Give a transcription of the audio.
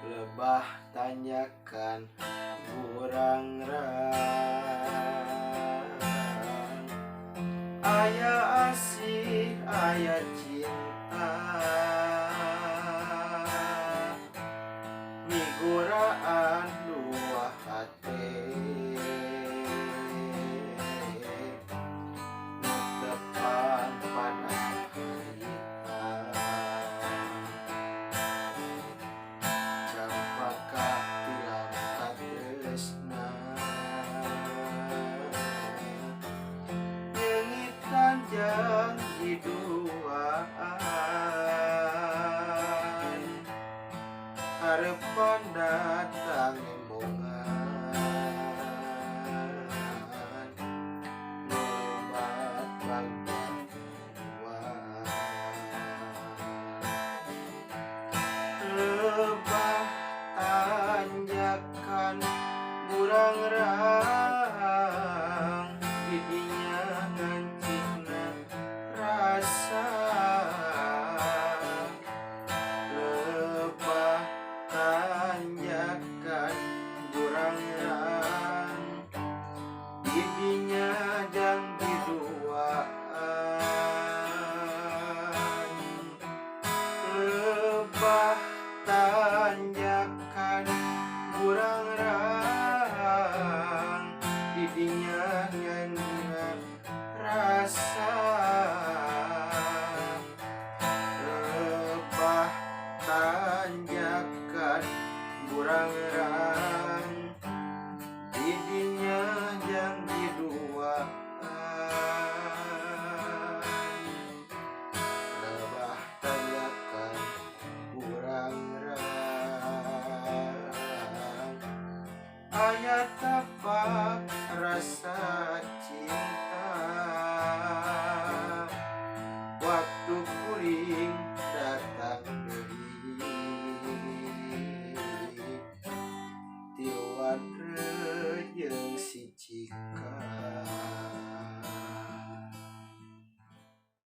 Lebah tanjakan burangrang, aya asih, aya cinta, miguraan dua hati nu tepang pada harita. Campaka tilam katresna, nyeungitan janji duaan, harepan datang embongan nu lebat bagbatuan. Lebah tanjakan burangrang, didinya ngancikna rasa. Lebah tanjakan burangrang, didinya jang diduaan. Lebah tanjakan burangrang, didinya nyanyian rasa. Lebah tanjakan burangrang, didinya.